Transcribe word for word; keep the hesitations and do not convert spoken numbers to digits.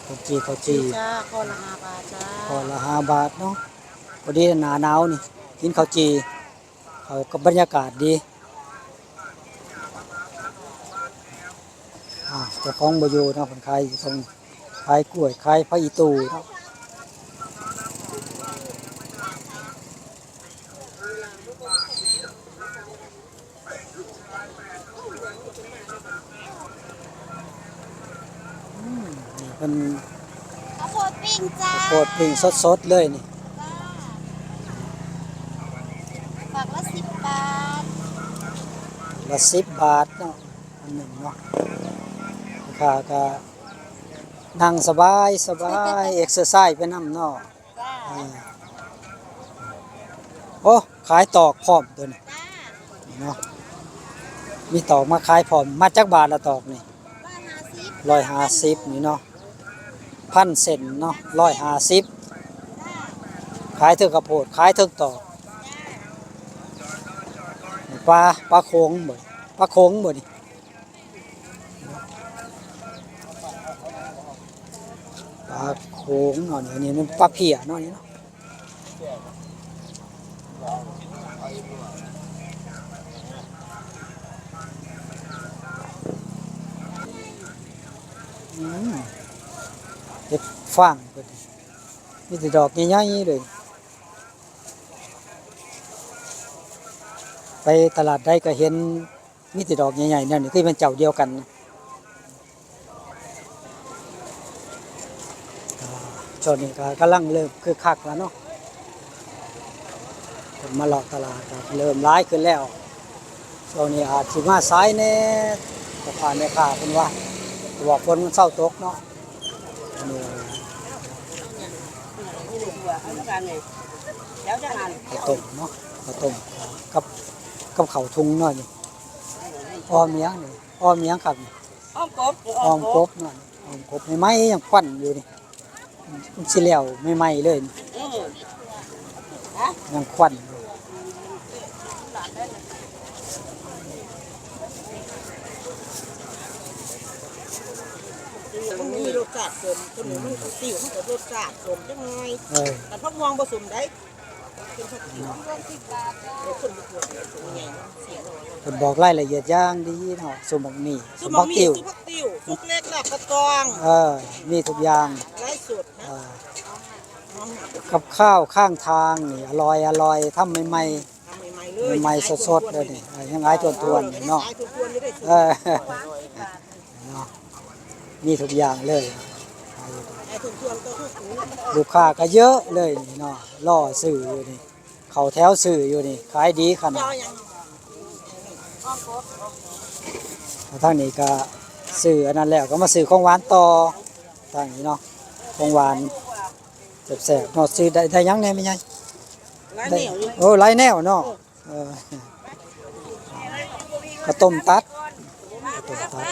ข้าวจี่ ข้าวจี่ จ้า ห่อละห้าบาทจ้า ห่อละห้าบาทเนาะ พอดีหน้าหนาวนี่ กินข้าวจี่ เข้ากับบรรยากาศดี อ่า เจ้าของบ่อยู่เนาะ เพิ่นขายอยู่ตรง ขายกล้วย ขายผักอีตู่เนาะ อืม นี่เพิ่น ข้าวโพดปิ้งจ้า ข้าวโพดปิ้งสดๆเลยนี่ จ้า ฝักละสิบบาท ละสิบบาทเนาะ อันหนึ่งเนาะ ลูกค้าก็นั่งสบายสบาย เอ็กเซอร์ไซส์ไปนำเนาะ จ้า อ่า โอ้ ขายตอกพร้อมตัวนี้ จ้า นี่เนาะ มีตอกมาขายพร้อม มัดจักบาทละตอกนี่ ร้อยห้าสิบ ร้อยห้าสิบนี่เนาะ พันเส้นเนาะ ร้อยห้าสิบ จ้า ขายเทิงข้าวโพด ขายเทิงตอก จ้า ปลา ปลาโขงบ่ ปลาโขงบ่นี่ ปลาโขงเนาะ นี่ นี่มันปลาเพี้ยเนาะ นี่เนาะ อืม เห็ดฟางเพิ่น มีแต่ดอกใหญ่ๆเลย ไปตลาดใดก็เห็น มีแต่ดอกใหญ่ๆ แนวนี้ คือเป็นเจ้าเดียวกันนะ อ่า ช่วงนี้ก็กำลังเริ่มคึกคักแล้วเนาะ คนมาเลาะตลาดก็เริ่มหลายขึ้นแล้ว ช่วงนี้อาจสิมาสายแหน่ พ่อค้าแม่ค้าเพิ่นว่า เพราะว่าฝนมันเซาตกเนาะ อันนี้ ข้าวต้มเนาะ ข้าวต้มกับ กับข้าวถุงเนาะนี่ ออมหยังนี่ ออมหยังครับนี่ อ้อมกบ อ้อมกบเนาะ อ้อมกบใหม่ๆ ยังควันอยู่นี่ มันสิแล้วใหม่ๆเลยนี่ อืม ยังควันอยู่ มันมีรสชาติส้ม ตัวนี้มันก็ติ้ว มันก็รสชาติส้มจังหน่อย เออ แต่ผักม่วงบ่ส้มได้ เป็นผักติ้ว เดี๋ยวคนบ่กลัว ส้มใหญ่เนาะ เสียหน่อย เพิ่นบอกรายละเอียดอย่างดีเนาะ ส้มบักมี่ ส้มบักหมี่ ส้มผักติ้ว ส้มผักติ้ว ส้มเล็กลาบปลาตอง เออ มีทุกอย่าง ไลฟ์สดนะ เออ กับข้าวข้างทางนี่ อร่อย อร่อย ทำใหม่ๆ ทำใหม่ๆเลย ใหม่ๆ สดๆเลยนี่ เออ ยังหลายถ้วนๆอยู่เนาะ หลายถ้วนๆอยู่เด้ เออ เนาะ มีทุกอย่างเลย หลายถ้วนๆ ก็คือ ลูกค้าก็เยอะเลยนี่เนาะ รอซื้ออยู่นี่ เข้าแถวซื้ออยู่นี่ ขายดีขนาด ทางนี้ก็ซื้ออันนั้นแล้วก็มาซื้อของหวานต่อ ทางนี้เนาะ ของหวานแซ่บๆเนาะ ซื้อได้ ได้หยังแหน่แม่ใหญ่ หลายแนวอยู่ โอ้ หลายแนวเนาะ เออ ข้าวต้มตัด ข้าวต้มตัด